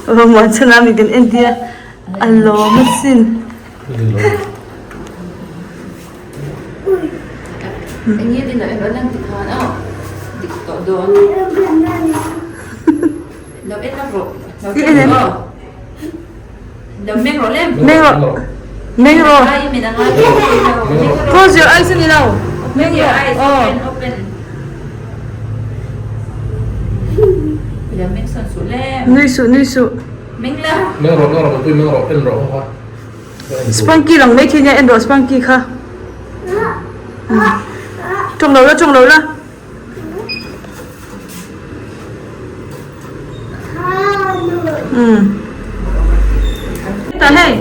Muanchhana mi kan en tir a, a lawm asin. Meng rawh meng rawh close your eyes ani lo meng rawh aw nui suh nui suh Spunky lang mai khi nia en rawh Spunky kha tawng lo la tawng lo la. Ta hei.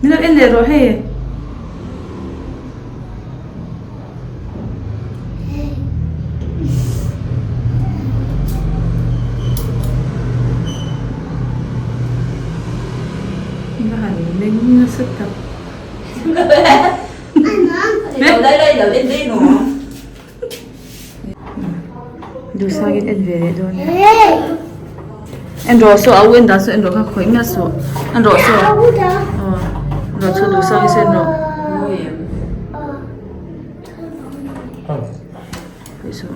Min lo en leh rawh hei. Va han meng nasa tak. Duhsangin en ve leh dawn nia. En rawh saw a u en dah saw en rawh kha khawih miah suh. En rawh saw. Aw rawh saw duhsangin saw en rawh. Khawih suh.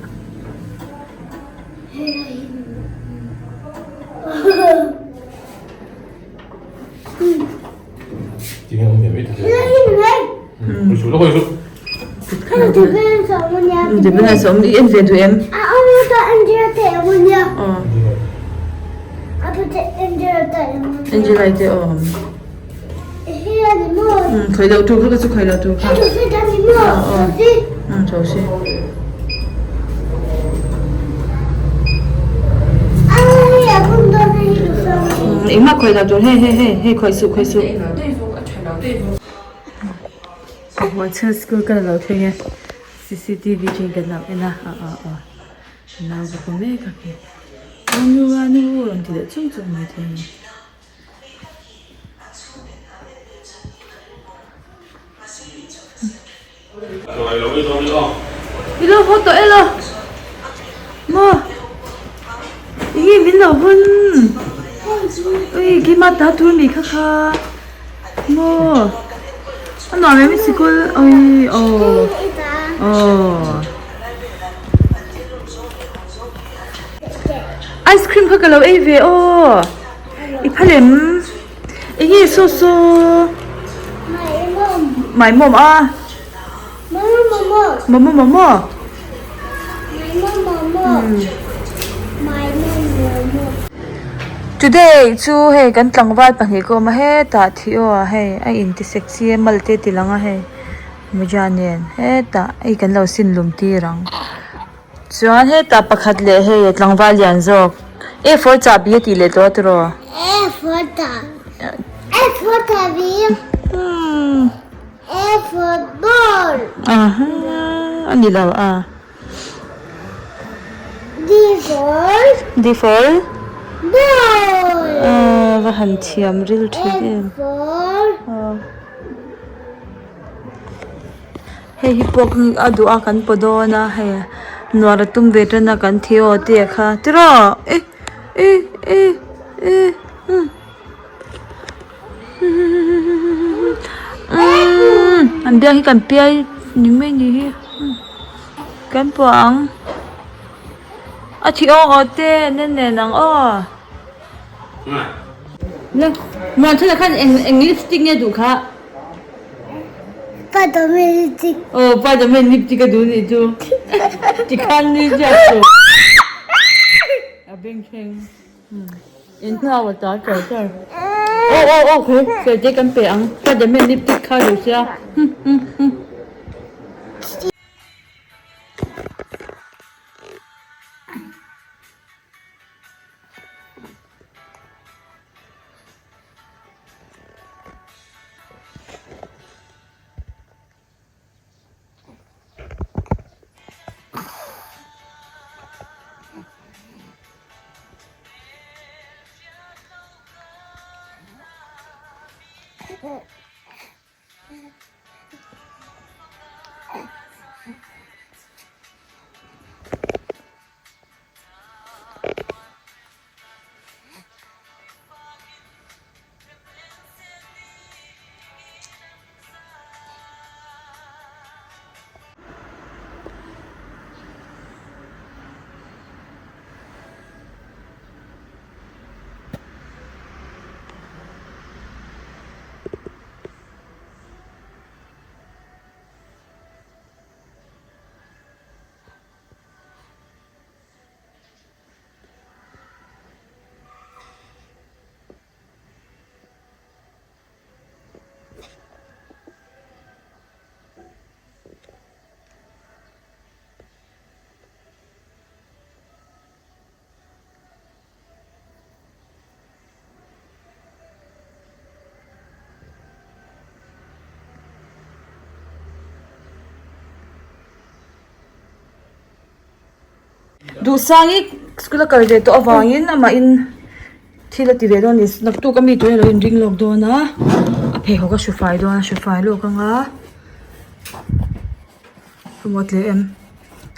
I en ve duh em? Angela te awm. Khawih loh tur kha ka chu khawih loh tur kha. Tho si. Engmah khawih loh tur hei hei hei hei khawih suh khawih suh. Huanchhel school ka la lo thleng e cctv thin kan lo en a a a a nau ka hmu mek a khi anu anu rawn ti leh chung chung mai thei a ni. I lo haw tawh elo maw enge min lo hawn ui keimah ta tur mi kha kha maw a nuam em i sikul ui aw aw ice cream kha ka lo ei ve aw i phal em. Enge saw saw Maimawm a Momo momo Today chu hei kan tlangval pahnih ka awm a hetah thi aw a hei a inti sexy a mal te ti lang a hei mawja nen hetah hei kan lo sin lum tir ang. Chuan hetah pakhat leh hei tlangval lian zawk A for chahbi a tih leh tawh a tiraw? A for A for chahbi A for ball Aha a ni lo a D for D for ball va han thiam ril thin em A for Hei hi pawh a duh a kan paw dawn a hei nuar a tum ve tan a kan thi aw tih kha tiraw e e e e umm umm an biak hi kan piai ni mai ni hi kan pawh ang a thi aw aw te nen nen ang aw. Muanchhana khan eng eng lipstick nge duh kha? Spiderman lipstick. Aw Spiderman lipstick a duh nih chu. Tikhan ni ziak suh. A beng thleng. In thau a ta char char. Aw aw aw khawi Ferte kan pe ang. Spiderman lipstick kha duh sia. Duhsangi school a kal ve tawh avangin amahin thil a ti ve dawn a ni. Naktuk a mi tur hi a lo inring lawk dawn a, a pheikhawk a hru fai dawn a, hru fai lawk ang a. Ka mawt leh em.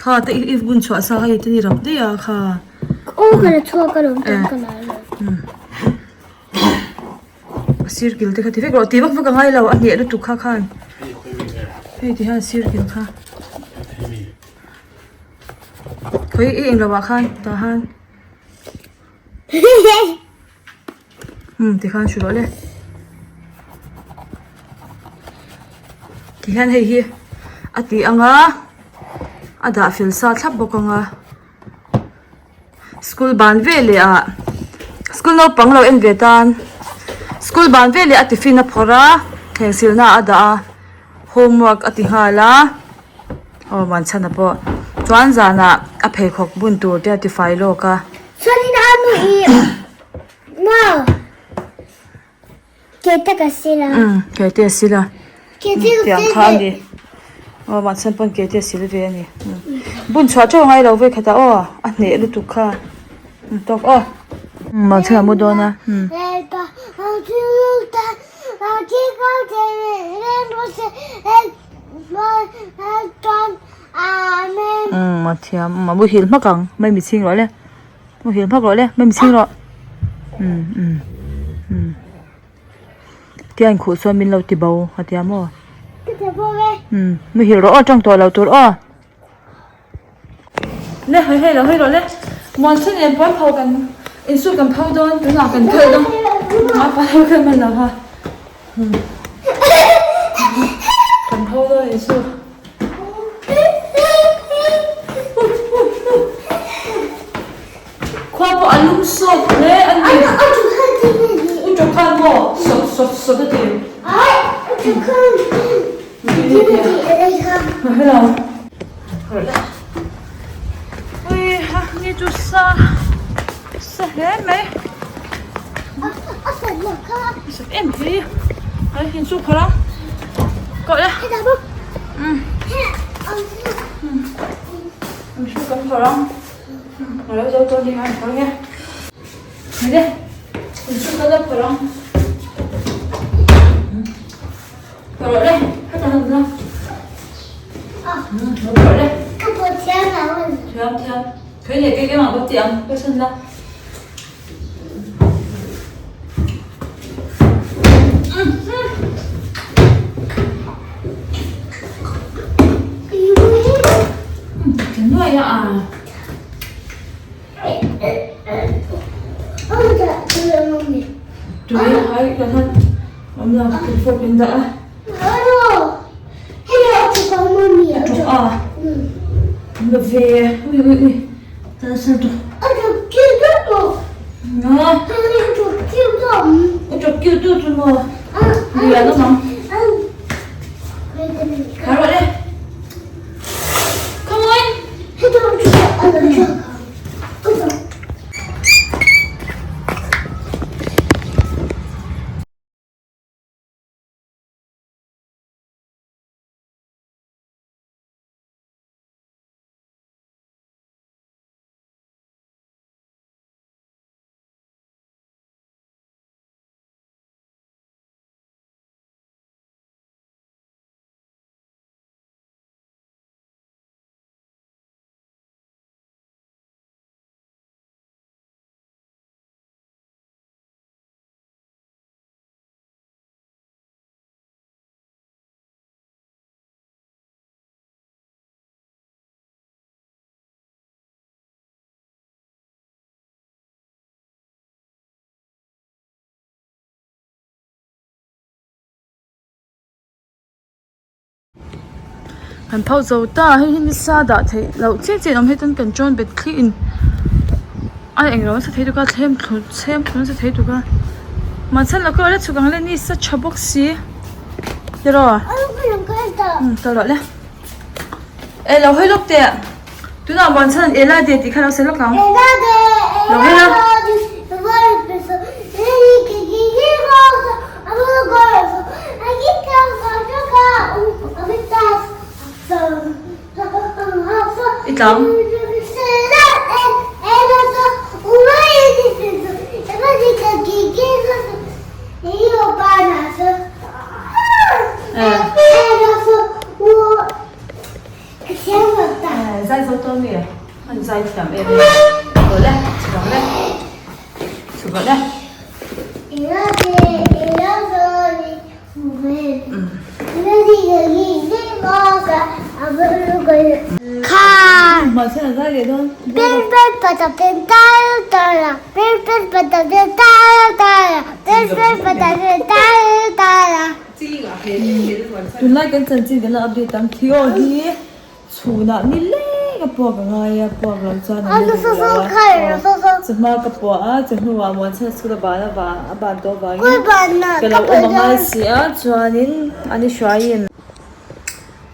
Kha te i bun chhuah sa kha i te ni rap daih a kha. Aw ka la chhuak alawm tan ka la alawm. A sir kil te kha ti vek rawh ti vak vak a ngai lo a hneh lutuk kha khan. Hei ti hian sir kil kha. Khawi i englo ah khan tah han. Umm tikhan hrilh rawh le. Tihian hei hi a tih ang a a dah fel sa thlap bawk ang a school ban veleh ah school naupang lo en ve tan school ban veleh a tiffin a phawrh a thleng silna a dah a homework a ti nghal a aw Muanchhana pawh chuan zanah a pheikhawk bun tur te a ti fai lawk a. Chuanin a nu i Maw ke te ka sil a. Umm ke te a sil a. Ke te ka Tiang sil kha a ve. ni. Aw mahse pawn ke te a sil ve a ni. Bun chhuah teuh ngai lo vei khatah aw a hneh lutuk kha. Umm tawk aw. Umm mahse a mu dawn a. Umm. Umm a thiam a muhil hmak ang mai mi chhing rawh le. Muhil hmak rawh le mai mi chhing rawh umm umm umm tia inkhuh chuan min lo ti bo a tia maw umm muhil rawh aw tawng tawh lo tur aw le hei hei lo hei rawh le muanchhun nen pawn pho kan insuk kan pho dawn tunah kan kal dawn a pa lo kal hman lo ha umm kan pho dawn insuk. Khua pawh a lum sawt hle a ni. U Chawkhan maw sawt sawt sawt a ti. Hello. Ui ha ni chu sa sa hle mai. Sat em hi. Ai in chu khawrh a. Kawh le. Um. Um chu kan khawrh ang. A lo zo tawn ding a an phawrh nge. Ni le. In chu kan lo phawrh ang. Phawrh rawh le. Heta han la. Um lo phawrh le. Ka phawrh thiam lo. Thiam thiam. Khawi leh kei keimah bawk tih ang. Question la. Kan pho zo ta hei hi nisa dah theih loh chiah chiah an awm hei chuan kan chawn bet thli in a englo nasa thei tuk a thlem thlu chhem thlu nasa thei tuk a mahse lo kal chhuk ang le nisa tha bawk si tiraw umm kal rawh le eh lo hawi lawk teh tunah muanchhan an ela de tih kha lo sawi lawk ang lo hawi la. I tlang. rawh le, chhuk ang le, chhuk rawh le. Tunlai kan chanchin kan la update ang Theo hi chhunah ni leng a puak a ngai a puak lo chuan a la duh lo a chawhma ka puah a chawhnuah Muanchhana school a ban avang a ban tawh avangin ka lo awm a ngai si a chuanin ani hruaiin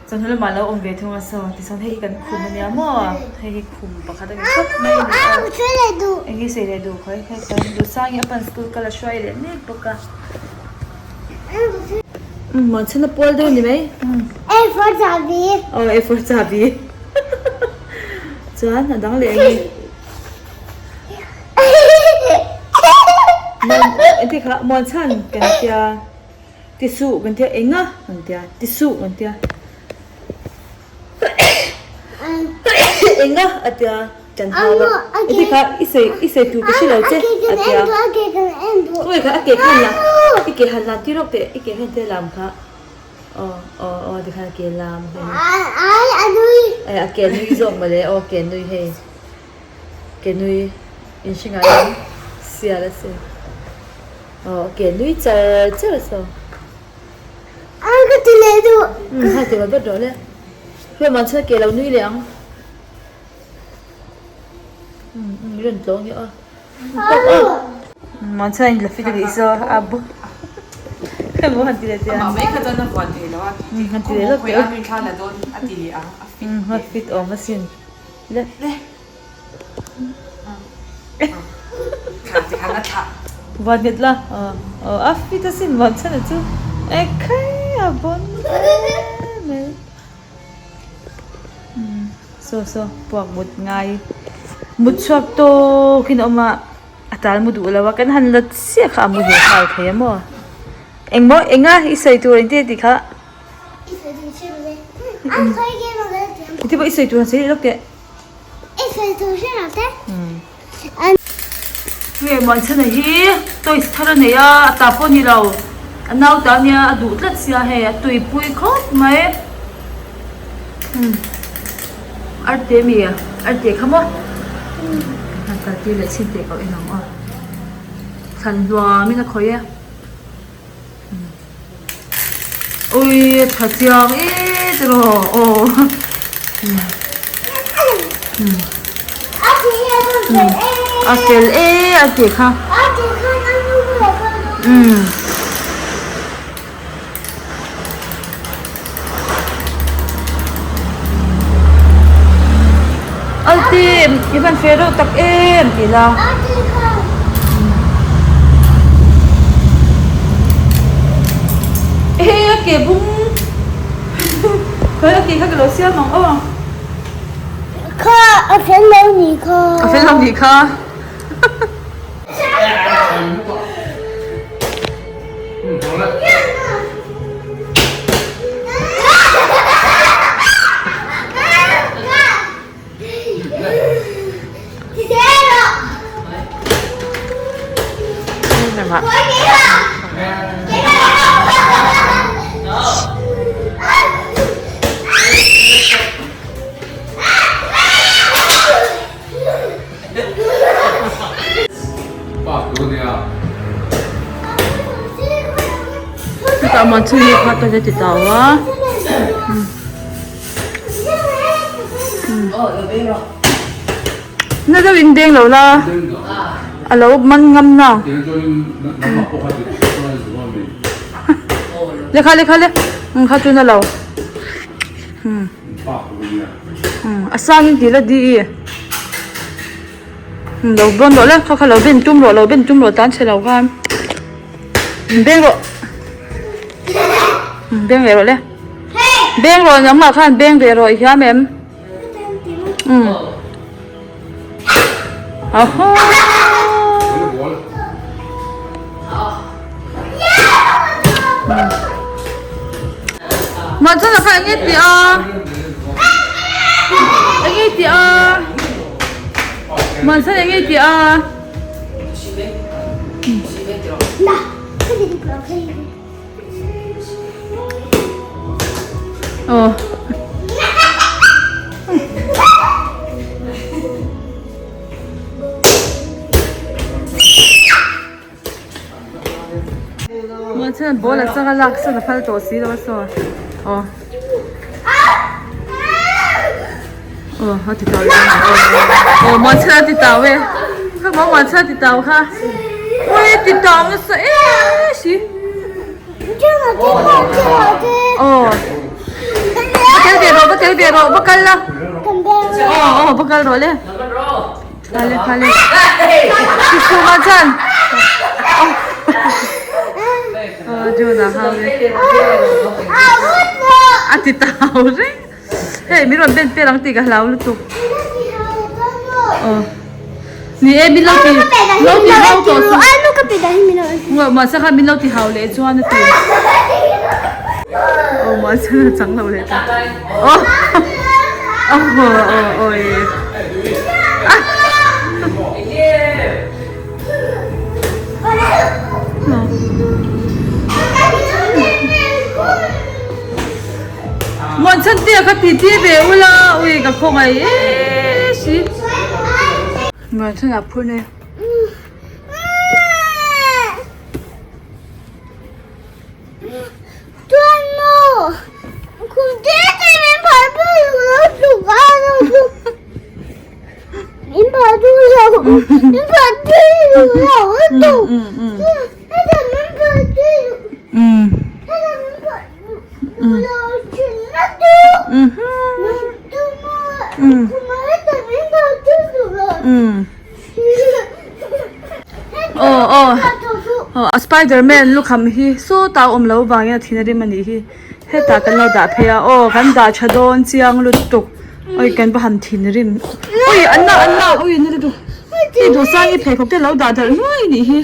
Chawhnu lamah lo awm ve thung a saw tichuan hei hi kan khum ania maw hei hi khum pakhat a ni khawp mai a ni a eng nge sawi leh duh khawi khawi chuan Duhsangi a pan school kal a hruai leh mek bawk a umm Muanchhana pawl deuh a ni mai A for chahbi aw A for chahbi chuan a dang leh eng nge engti kha Muanchhan kan tia. Ti suh kan tia eng a kan tia ti suh kan tia eng a a tia kan hau a i ti kha i sawi i sawi tur ka hre lo che a tia khawngaih kha a ke khan la i ke han lam tir rawk teh i ke khan tia lam kha aw aw aw tikhan a ke lam hei a ke nui zawk mawle aw ke nui hei. Ke nui in hre ngai ang sial a sin aw ke nui char char saw. A ka ti leh duh. Um ha ti vat vat rawh le. Hruai man chuan ke lo nui leh ang. Um um rawn tlawng hi aw. Man chuan in la fit a nih saw a bu. Khawi maw han ti leh teh ang. Amah mai kha chuan a vuan thei lo a. Han ti leh lawk teh. Khawi a min thla la dawn a ti leh ang a fit. Um a fit awm a sin. Le. Le. Van nghet la aw a fit asin van chhan a chu ekhai a bawn hle mai saw saw puak mut ngai mut chhuak tawk in a awm a a tal mu duh lo a kan han la chiah kha a mu ve nghal thei a maw engmaw enga i sawi tur engtin a tih kha. Engtin pawh i sawi tur han sawi leh lawk teh. Hei Muanchhana hi toys thar a nei a, a ta pawh a ni lo, a nau ta a nia a duh tlat sia hei a tuipui khawp mai umm arte mi arte kha maw han kal tir leh chhin teh koh en ang aw thlan hluam in a khawih e. Ui tha chiang e tiraw aw a fel e a tih kha umm Alti i van fe reuh tak em tih la. Ehe a ke bung khawi a ke kha ka lo siam ang aw. Kha a fel lo nih kha. A fel lo nih kha. Chutah man chu hi kha toilet ti tau a na deuh in beng lo la a lo man ngam na lekha lekha le kha chu na lo. A sang in tih la di i lo bawn rawh le kha kha lo ben tum rawh lo ben tum rawh tan chhe lo khan beng rawh beng leh rawh le beng rawh nangmah khan beng ve rawh i hiam em umm ahaw. Mahse kha eng nge tih a eng nge tih a. Muansan eng nge tih a? Aw. Muansan ball a changa lak sawn a phal tawh si lo a saw. Aw. Aw a ti tau leh aw Muansan a ti tau e. Kha maw Muansan a ti tau kha. Ui ti tau nasa e si. Aw. Va tel ve rawh va tel ve rawh va kal la. Aw aw va kal rawh le. Khale khale. Sisu Muansan. Aw Jonah hau e. A ti tau reng. Hei min rawn ben pel ang tih ka hlau lutuk. Aw. Ni e min lo ti lo ti hau tawh suh. Mahse khan min lo ti hau leh chuan a ti. Aw mahse a chang lo leh ta. Aw. Aw aw aw e. Muanchhan te a kha ti ti ve ula ui ka khawngaih e si. Muanchhan a phur nei. Chuan maw khum te te min phar phar lo tluk a lo tluk min phar tu lo min phar tu lo tluk heta min phar tu heta min phar tu lo thin na tu tu maw khum heta min phar tu lo Aw aw aw a spiderman lukham hi sawtah a awm loh vangin a thin a rim a nih hi hetah kan lo dah phei a aw kan dah tha dawn chiang lutuk awi kan va han thin rim awi an la an la awi na lutuk hei duhsang i pheikhawk te lo dah darh nuai a nih hi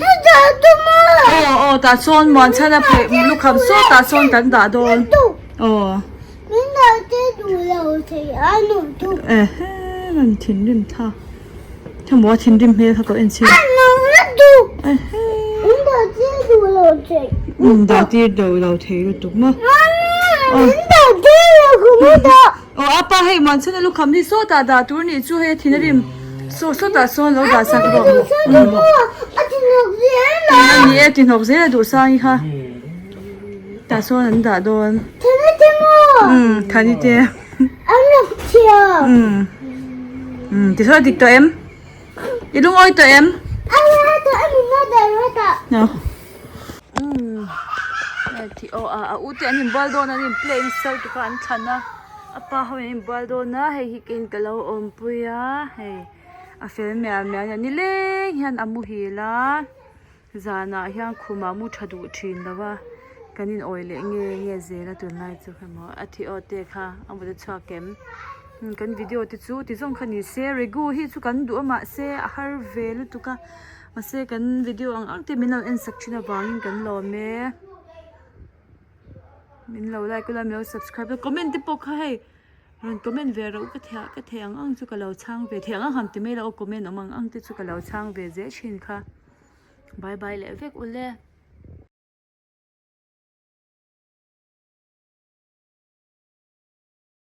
aw aw tah chuan muanchhana phei lukham sawtah sawn kan dah dawn aw. Ehe an thinrim thlak. Hemu a thinrim hmel kha ka en chhin. Um dah tir deuh lo thei lutuk maw. Aw apa hei Muanchhana lukham hi sawtah dah tur nih chu hei a thin a rim saw sawtah sawn lo dah sak rawh. A ni e tihnawk zel a duh sang hi kha tah sawn an dah dawn. Um thani te. Umm umm tichuan a dik tawh em? I lungawi tawh em? Umm hei aw a a u te an inbual dawn a an in play nasa lutuk a an thlan a a pa ho in an inbual dawn a hei hi keiin ka lo awmpui a hei a fel mial mial a ni nileng hian a muhil a. Zanah hian khumah mu tha duh thin lo va, kan in awih leh nge nge zel a tunlai chu hemaw a thi aw te kha a mut a chhuak em. Kan video te chu ti zawng kha ni se regu hi chu kan duh a mahse a har ve lutuk a mahse kan video ang ang te min lo en sak thin avangin kan lawm e. Min lo like ula min lo subscribe a comment te pawh kha hei rawn comment ve rawh u ka thei ka thei ang ang chu ka lo chhang ve thei ang ang han ti mai lo aw comment awm ang ang te chu ka lo chhang ve zel thin kha. Bye bye leh vek ule.